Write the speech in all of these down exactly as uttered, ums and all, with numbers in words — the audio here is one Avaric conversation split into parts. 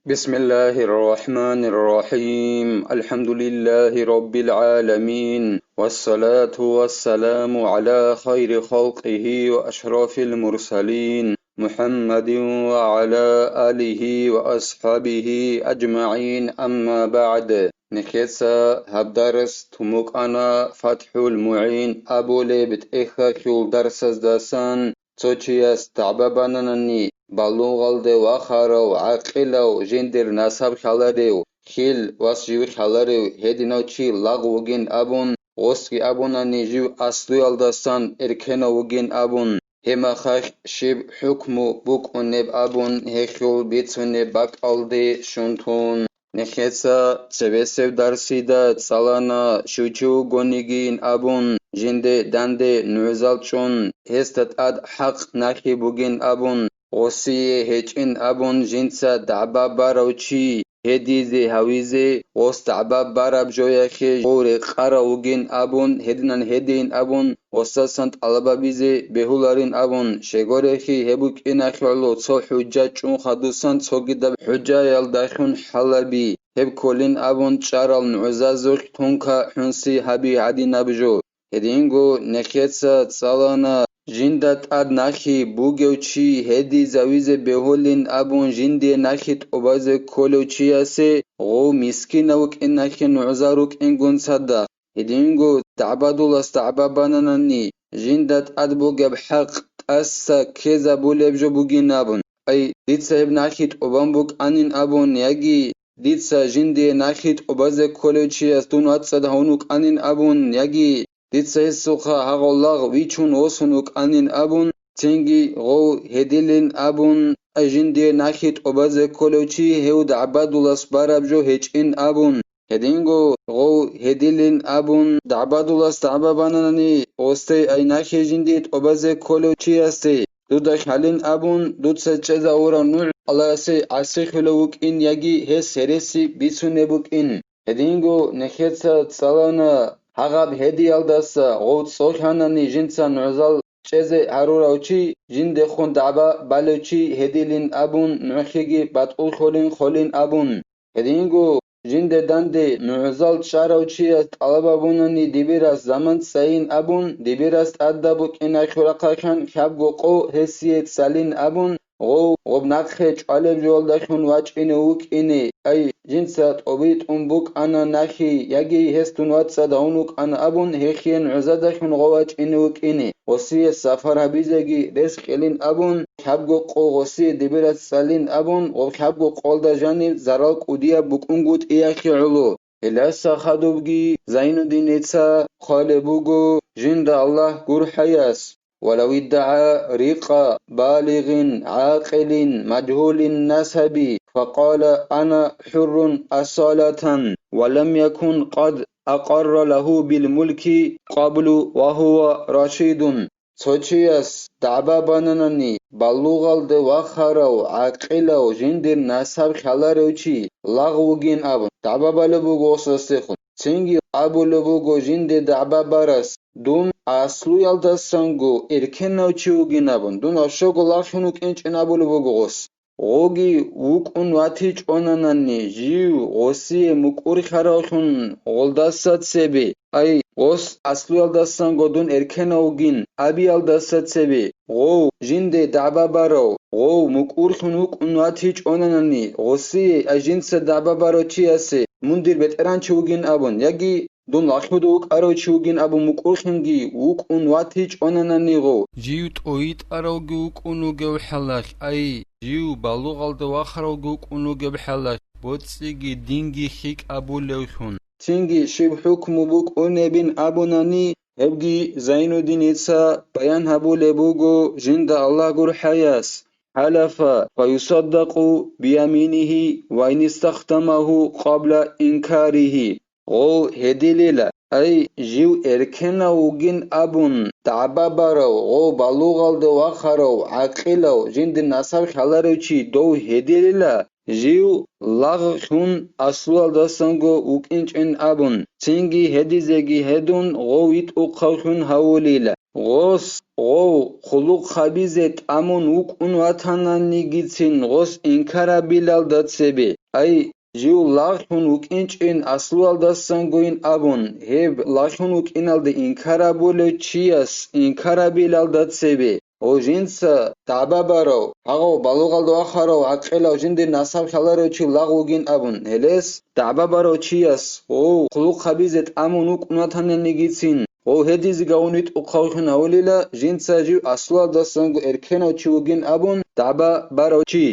بسم الله الرحمن الرحيم. الحمد لله رب العالمين. والصلاة والسلام على خير خلقه وأشرف المرسلين محمد وعلى آله وأصحابه أجمعين. أما بعد. Нехеца гьаб дарс тумукъана ФатхӀул МугӀин абулеб тӀехьалъул дарсаздасан. Цо чияс дагӀба бананани, балугъалде вахарав, гӀакъилав, жиндир насаб хьаларев, хил вас жив хьаларев гьединав чи лагъ вугин абун, гъосги абунани жив аслуялдасан эркенав вугин абун, гьеб мехалъ щиб хӀукму букӀунеб абун гьелъул бицунеб бакӀалде щун тун. Нехеца цебесеб дарсида цӀалана щив чи вугонигин абун, жинде данде нугӀзал чӀун, гьесда тӀад хӀакъ нахи бугин абун, гъосие гьечӀин абун жинца дагӀба барав чи гьедизе гьавизе, гъос дагӀба бараб жояхъе гъов рекъарав вугин абун, гьединан гьедин абун, гъосасан тӀалабабизе бегьуларин абун, щегорехи гьеб букӀинахъе гӀоло цо хӀужа чӀун хадусан цогидаб хӀужаялдахун хӀалаби, гьеб кколин абун чӀарал нугӀзазухъ тунка хӀунси гьаби гьадинаб жо. Гьединго нехеца цӀалана, жинда тӀад нахи бугев чи гьедизавизе бегьулин абун жиндие нахи тӀубазе кколев чиясе гъов мискинав вукӀин нахи нугӀза рукӀингун цадахъ. Гьединго дагӀбадулас дагӀба бананани, жинда тӀад бугеб хӀакъ тӀаса ккезабулеб жо бугин абун, ай, дица гьеб нахи тӀубан букӀанин абун, яги дица жиндие нахи тӀубазе кколев чияс дун вацӀцӀад гьавун вукӀанин абун, яги дица гьесухъа гьагъав лагъ вичун восун вукӀанин абун, цинги гъов гьедилин абун, ай, жиндие нахи тӀубазе кколев чи гьев дагӀбадулас бараб жо гьечӀин абун, гьединго гъов гьедилин абун, дагӀбадулас дагӀба бананани, гъосдей ай нахи жиндие тӀубазе кколев чиясде, дуда хьалин абун, дуца чӀезавурав нугӀ Аллагьасе гӀасихьулев вукӀин яги гьес гьереси бицунеб букӀин. Гьединго нехеца цӀалана, гьагъаб гьедиялдаса гъов цӀолъанани жинца нугӀзал чӀезе гьарурав чи, жиндехун дагӀба балев чи гьедилин абун, нугӀлъиги батӀул холин холин абун. Гьединго жинде данде нугӀзал чӀарав чияс тӀалабабунани дибирас заман цӀайин абун, дибирас тӀадаб букӀина хьурахъахъан хабго къо гьесие цӀалин абун, гъов гъоб нахъе чӀвалеб жоялдалъун вачӀине вукӀине, ай, жинца тӀобитӀун букӀана нахи, яги гьес дун вацӀцӀад гьавун вукӀана абун, гьехие нугӀзадалъун гъов вачӀине вукӀине, гъосие сафар гьабизеги рес кьелин абун, хабго къо гъосие дибирас цӀалин абун, гъоб хабго къолда жаниб зарал кӀудияб букӀунгутӀиялъе гӀоло. Гьелдаса хадубги Зайнуддиница хъвалеб буго жинда Аллагь гурхӀаяс: ولو ادعى رق بالغ عاقل مجهول النسب فقال: أنا حر أصالة، ولم يكن قد أقر له بالملك قبل وهو رشيد. Цо чияс дагӀба бананани, балугъалде вахарав, гӀакъилав, жиндир насаб хьаларев чи лагъ вугин абун, дагӀба балеб буго гъосасдехун. Цинги абулеб буго жинде дагӀба барас: «Дун аслуялдасанго эркенав чи вугин», — абун, дун вообще лагълъун вукӀинчӀин абулеб буго гъос. Гъоги вукӀун ватичӀонанани, жив гъосие мукӀурхаравлъун гъолдаса цебе, ай, гъос аслуялдасанго дун эркенав вугин абиялдаса цебе, гъов жинде дагӀба барав, гъов мукӀурлъун вукӀун ватичӀонанани гъосие, ай, жинца дагӀба барав чиясе, мун дир бетӀеран чи вугин абун, яги дун лагълъуда вукӀарав чи вугин абун мукӀурлъунги вукӀун ватичӀонанани гъов. Жив тӀойитӀаравги вукӀун вугев хӀалалъ, ай, жив балугъалда вахаравги вукӀун вугеб хӀалалъ, боцӀиги динги хикӀабулевлъун. Цинги щиб хӀукму букӀунебин абунани, гьебги Зайнуддиница баян гьабулеб буго жинда Аллагь гурхӀаяс: حلف فيصدق بيمينه وإن استخدمه قبل إنكاره. Гъов гьедилила, ай, жив эркенав вугин абун дагӀба барав, гъов балугъалда вахарав, гӀакъилав, жиндир насаб хьаларев чи дов гьедилила, жив лагълъун аслуялдасанго вукӀинчӀин абун, цинги гьедизеги гьедун гъов витӀухъавлъун гьавулила. Гъос, гъов, хъулухъ гьабизе тӀамун вукӀун ватананигицин гъос инкарабилалда цебе, ай, жив лагълъун вукӀинчӀин аслуялдасангойин абун, гьеб лагълъун вукӀиналде инкарабулев чияс инкарабилалда цебе, гъов жинца дагӀба барав, гьагъав балугъалда вахарав гӀакъилав жиндир насаб хӀаларав чи лагъ вугин абун, гьелес дагӀба барав чияс, гъов, хъулухъ гьабизе тӀамун вукӀун ватананигицин, гъов гьедизе гавун витӀухъавлъун гьавулила, жинца жив аслуялдасанго эркенав чи вугин абун дагӀба барав чи.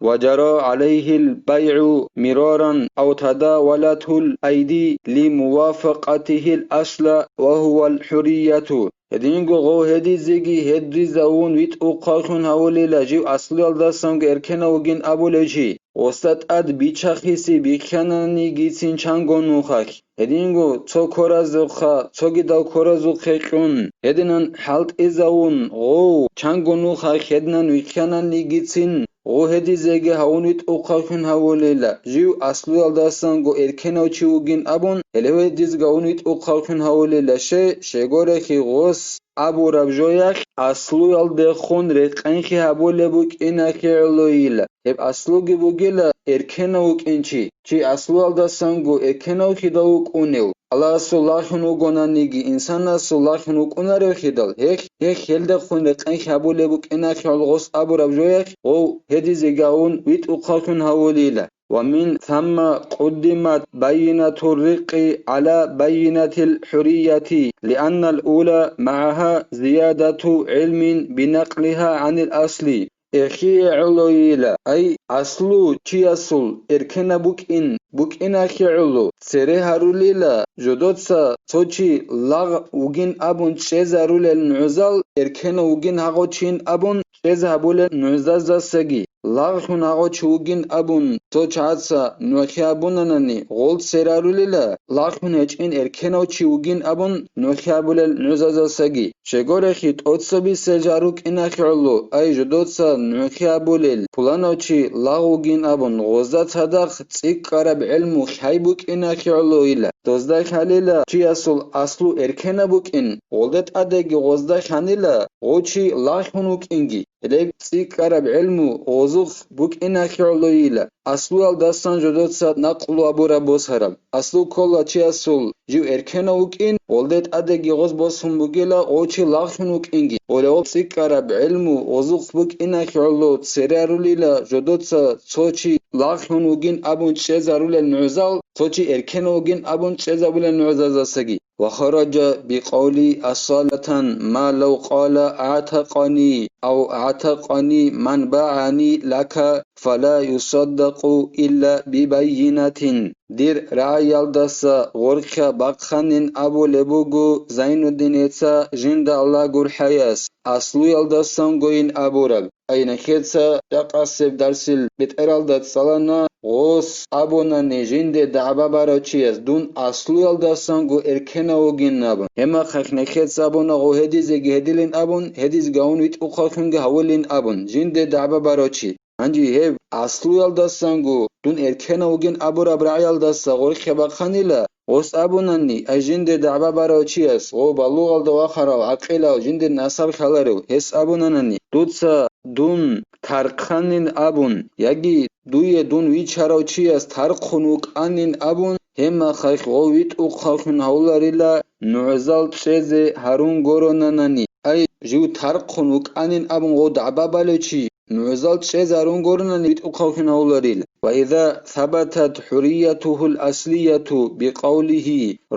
وجرى عليه البيع مرارا أو تداولته الأيدي لموافقته الأصل وهو الحرية. Гьединго гъов гьедизеги гьедизавун витӀухъавлъун гьавулила жив аслуялдасанго эркенав вугин абулев чи, гъосда тӀад бичахиси бихьананигицин чанго нухалъ. Гьединго цо коразухъа, цогидал коразухъе кьун, гьединан хӀалтӀизавун, гъов, чанго нухалъ гьединан вихьананигицин, гъов гьедизеги гьавун витӀухъавлъун гьавулила, жив аслуялдасанго эркенав чи вугин абун, гьелев гьедизеги гьавун витӀухъавлъун гьавулила, ще, щегорехи гъос абураб жоялъ аслуялдехун рекъенхъи гьабулеб букӀинахъе гӀолойила. Гьеб аслуги бугила эркенав вукӀин чи, чи аслуялдасанго эркенав хьидав вукӀунев. Аллагьасул лагълъун вугонаниги, инсанасул лагълъун вукӀунарев хьидал, гьелъ, гьелъ гьелдехун рекъенхъи гьабулеб букӀинахъе гӀоло гъос абураб жоялъ гъов гьедизеги гьавун витӀухъавлъун гьавулила. ومن ثم قدمت بينة الرق على بينة الحرية، لأن الأولى معها زيادة علم بنقلها عن الأصل. Эхие гӀолойила, ай, аслу чиясул эркенаб букӀин, букӀинахъе гӀоло, цере гьарулила, жодоца цо чи лагъ вугин абун чӀезарулел нугӀзал, эркенав вугин гьагъо чин абун чӀезе гьабулел нугӀзаздасаги. Лагълъун гьагъо чи вугин абун, цо чагӀаца нугӀлъи абунанани, гъол церарулила, лагълъун гьечӀин эркенав чи вугин абун нугӀлъи абулел нугӀзаздасаги. Щегорехи тӀоцебесеб жал рукӀинахъе гӀоло, ай, жодоца нугӀлъи абулел, пуланав чи лагъ вугин абун, гъозда цадахъ цӀикӀкӀараб гӀелму лъай букӀинахъе гӀолойила. Дозда лъалила чиясул аслу эркенаб букӀин, гъолда тӀадеги гъозда лъанила гъов чи лагълъун вукӀинги. Гьелеб цӀикӀкӀараб гӀелму гъозухъ букӀинахъе гӀолойила, аслуялдасан жодоца накълу абураб босараб. Аслу ккола чиясул жив эркенав вукӀин, гъолде тӀадеги гъоз босун бугила гъов чи лагълъун вукӀинги. Гъолеб цӀикӀкӀараб гӀелму гъозухъ букӀинахъе гӀоло цере гьарулила жодоца цо чи лагълъун вугин абун чӀезарулел нугӀзал, цо чи эркенав вугин абун чӀезабулел нугӀзаздасаги. وخرج بقول أصالة ما لو قال أعتقني أو أعتقني من باعني لك فلا يصدق إلا ببينة. Дир рагӀиялдаса гъоркьа бахъанин абулеб буго Зайнуддинеца жинда Аллагь гурхӀаяс, аслуялдасангойин абураб. Ай, нехеца ракъасеб дарсил бетӀералда цӀалана, гъос абунани жинде дагӀба барав чияс, дун аслуялдасанго эркенав вугин абун. Гьебмехалъ нехеца абуна гъов гьедизеги гьедилин абун, гьедизеги гьавун витӀухъавлъунги гьавулин абун, жинде дагӀба барав чи. Гьанже гьеб аслуялдасанго дун эркенав вугин абураб рагӀиялдаса гъоркьа бахъанила, гъос абунани, ай жинде дагӀба барав чияс, гъов балугъалда вахарав, гӀакъилав, жиндир насаб хьаларев, гьес абунанани, дуца дун тархъанин абун, яги дуе дун вичарав чияс тархъун вукӀанин абун, гьебмехалъ гъов витӀухъавлъун гьавуларила нугӀзал чӀезе гьарун горонанани, ай, жив тархъун вукӀанин абун гъов дагӀба балев чи, нугӀзал чӀезарун гуронани витӀухъавлъун гьавуларил. وإذا ثبتت حريته الأصلية بقوله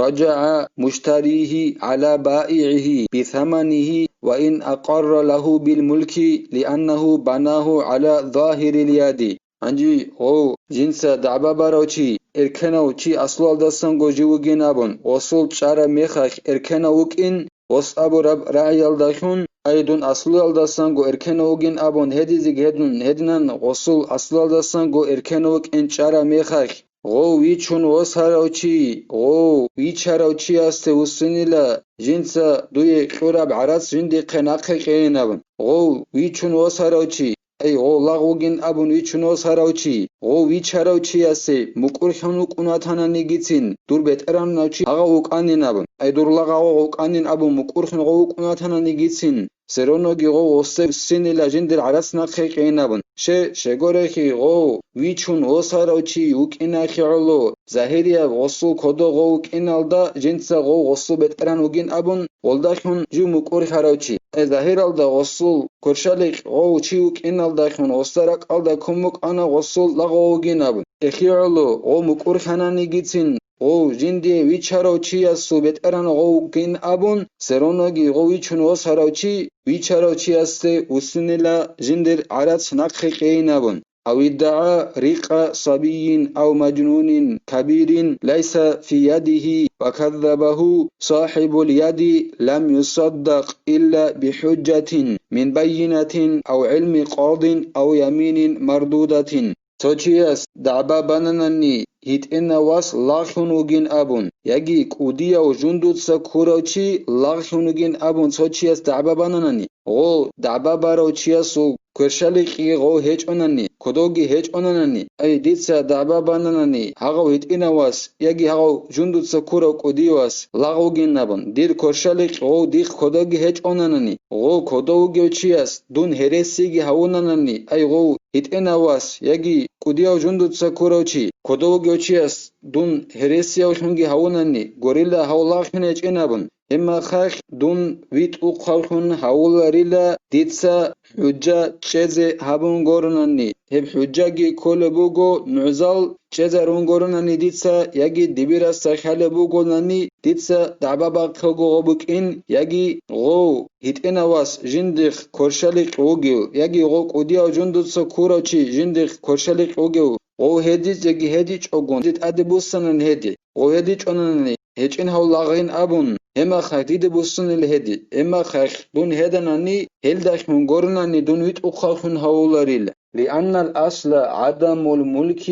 رجع مشتريه على بائعه بثمنه وإن أقر له بالملك لأنه بناه على ظاهر اليد. Гьанже гъов жинца дагӀба барав чи, эркенав чи аслуялдасанго жив вугин абун, гъосул чӀараб мехалъ эркенав вукӀин, гъос абураб рагӀиялдалъун, ай дун аслуялдасанго эркенав вугин абун гьедизеги гьедун гьединан гъосул аслуялдасанго эркенав вукӀин чӀараб мехалъ, гъов вичун восарав чи, гъов вичарав чиясде вуссунила жинца дуе кьураб гӀарац жиндихъе нахъе кьейин абун. Гъов вичун восарав чи, Ай, гъов лагъ вугин абун вичун восарав чи, гъов вичарав чиясе мукӀурлъун вукӀун ватананигицин, дур бетӀергьанав чи гьагъав вукӀанин абун, ай, дур лагъ гьагъав вукӀанин абун мукӀурлъун гъов вукӀун ватананигицин, все равноги гъов гъосде вуссинила жиндир гӀарац нахъе кьейин абун. Ще, щегорехи, гъов вичун восарав чи вукӀинахи гӀоло, загьирияб гъосул кодо гъов вукӀиналда жинца гъов гъосул бетӀергьан вугин абун, гъолдалъун жив мукӀурлъарав чи. Э, загьиралда гъосул кверщаликь гъов чи вукӀиналдалъун гъосда ракӀалда ккун букӀана гъосул лагъ гъов вугин абун. Эхиоло гъов мукӀурлъананигицин, гъов жиндие вичарав чиясул бетӀергьан гъов вугин абун, все равноги гъов вичун восарав чи вичарав чиясде вуссинила жиндир гӀарац нахъе кьейин абун. أو ادعى رق صبي أو مجنون كبير ليس في يده وكذبه صاحب اليد لم يصدق إلا بحجة من بينة أو علم قاض أو يمين مردودة. Цо чияс дагӀба бананани, гьитӀинав вас лагълъун вугин абун, яги кӀудияв жундуца ккурав чи лагълъун вугин абун цо чияс дагӀба бананани, гъов дагӀба барав чиясул кверщаликьги гъов гьечӀонани, кодовги гьечӀонанани, ай, дица дагӀба бананани, гьагъав гьитӀинав вас яги гьагъав жундуца ккурав кӀудияв вас лагъ вугин абун, дир кверщаликь гъов дихъ кодовги гьечӀонанани, гъов кодов вугев чияс дун гьересиги гьавунанани, ай, гъов гьитӀинав вас яги кӀудияв жундуца ккурав чи, кодов вугев чияс дун гьересиявлъунги гьавунани, гурила гьав лагълъун гьечӀин абун. Гьебмахалъ дун витӀухъавлъун гьавуларила дица хӀужа чӀезе гьабун гуронани, гьеб хӀужаги кколеб буго нугӀзал чӀезарун гуронани дица, яги дибирасда хъалеб бугонани дица дагӀба бахъего гъо букӀин, яги гъов гьитӀинав вас жиндихъ кверщаликь вугев, яги гъов кӀудияв жундуца ккурав чи жиндихъ кверщаликь вугев, гъов гьедизеги гьедичӀогун, дида тӀаде буссанани гьеди, гъов гьедичӀонани, гьечӀин гьав лагъин абун, гьебмахалъ дида буссунел гьеди, гьебмахалъ дун гьеданани, гьелдалъун гуронани дун витӀухъавлъун гьавуларила. لأن الأصل عدم الملك,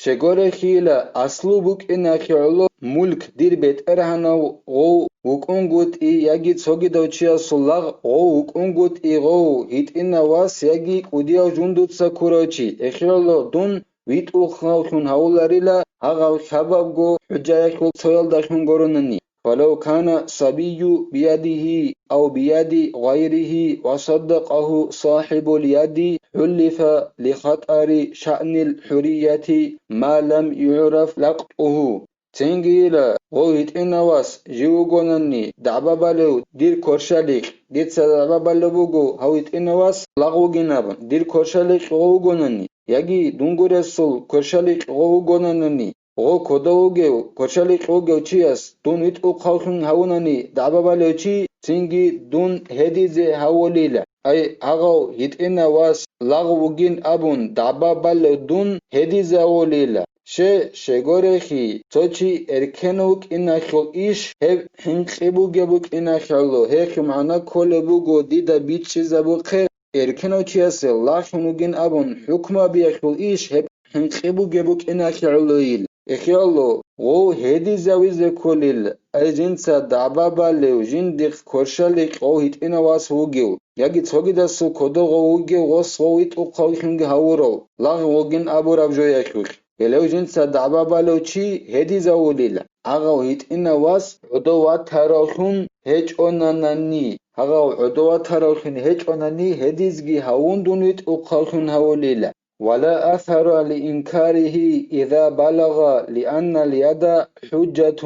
щегорехила аслу букӀинахи гӀоло мулк дир бетӀергьанав гъов вукӀунгутӀи яги цогидав чиясул лагъ гъов вукӀунгутӀи гъов гьитӀинав вас яги кӀудияв жундуца ккурав чи, эхиялъ дун витӀухъавлъун гьавуларила гьагъав лъабабго хӀужаялъул цоялдалъун гуронани. فلو كان الصبي بيده أو بيد غيره وصدقه صاحب اليد حلف لخطر شأن الحرية ما لم يعرف لقطه. Цинги ила, гъов гьитӀинав вас жив вугонани дагӀба балев дир кверщаликь, дица дагӀба балеб буго гьав гьитӀинав вас лагъ вугин абун, дир кверщаликь гъов вугонани, яги дунгуресул кверщаликь гъов вугонанани, гъов кодов вугев, кверщаликь вугев чияс дун витӀухъавлъун гьавунани дагӀба балев чи, цинги дун гьедизе гьавулила. Ай, гьагъав гьитӀинав вас лагъ вугин абун дагӀба балев дун гьедизе гьавулила. Ще, щегорехи, цо чи эркенав вукӀиналъул иш гьеб хӀинкъи бугеб букӀиналъул, гьелъул магӀна кколеб буго дида бичӀчӀизабухъе, эркенав чиясе лагълъун вугин абун хӀукму гьабиялъул иш гьеб хӀинкъи бугеб букӀиналъе гӀолойил. Эхиялъ, гъов гьедизавизе кколил, ай жинца дагӀба балев жиндихъ кверщаликь гъов гьитӀинав вас вугев, яги цогидасул кодо гъов вугев гъос гъов витӀухъавлъунги гьавурав, лагъ вугин абураб жоялъулъ. Гьелев жинца дагӀба балев чи гьедизавулил, гьагъав гьитӀинав вас гӀодов ватаравлъун гьечӀонанани, гьагъав гӀодов ватаравлъун гьечӀонани гьедизги гьавун дун витӀухъавлъун гьавулила. ولا أثر لإنكاره إذا بلغ لأن اليد حجة.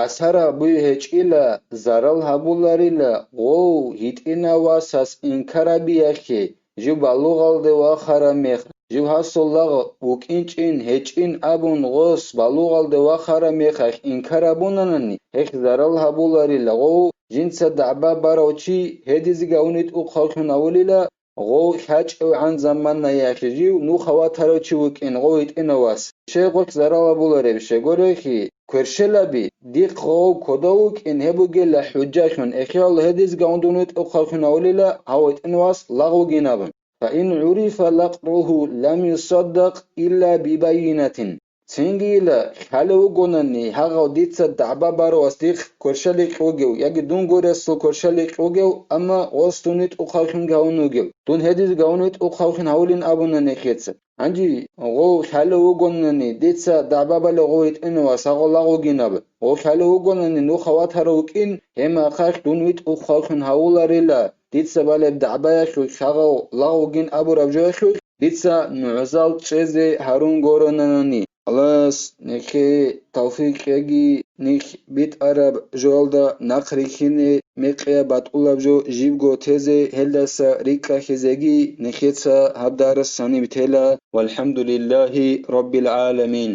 Асар гьабуй гьечӀила, зарал гьабуларила гъов гьитӀинав васас инкар гьабиялъе, жив балугъалде вахараб мех, жив гьасул лагъ вукӀинчӀин гьечӀин абун гъос балугъалде вахараб мехалъ инкар гьабунанани, гьелъ зарал гьабуларила гъов жинца дагӀба барав чи гьедизеги гьавун витӀухъавлъун гьавулила, гъов лъачӀевгӀан заманаялъе жив нуха ватарав чи вукӀин гъов гьитӀинав вас. Щай гъолъ зарал гьабулареб, щегорехи, кверщелаби, дихъ гъов кодов вукӀин гьеб бугела хӀужалъун, эхиялъ гьедизеги гьавун дун витӀухъавлъун гьавулила гьав гьитӀинав вас лагъ вугин абун. فإن عرف لقطه لم يصدق إلا ببينة. Цингийила, хъалев вугонани, гьагъав дица дагӀба баравас дихъ кверщаликь вугев, яги дун гуресул кверщаликь вугев, амма гъос дун витӀухъавлъунги гьавун вугев. Дун гьедизги гьавун витӀухъавлъун гьавулин абуна нехеца. Гьанже гъов хъалев вугонани, дица дагӀба балев гъов гьитӀинав ва сагъо лагъ вугинаб. Гъов хъалев вугонани, нуха ватарав вукӀин, гьеб мехалъ дун витӀухъавлъун гьавуларила, дица балеб дагӀбаялъулъ хъагъав лагъ вугин абураб жоялъулъ, дица нугӀзал чӀезе гьарун горонани. Аллагьас нехее тавфикъ кьеги, нилъ битӀараб жоялда нахъ рихьине, мекъияб батӀулаб жо жибго тезе, гьелдаса рикӀкӀахьизеги. Нехеца гьаб дарс гьаниб тела. Валхамдулиллагьи раббил гӀаламин.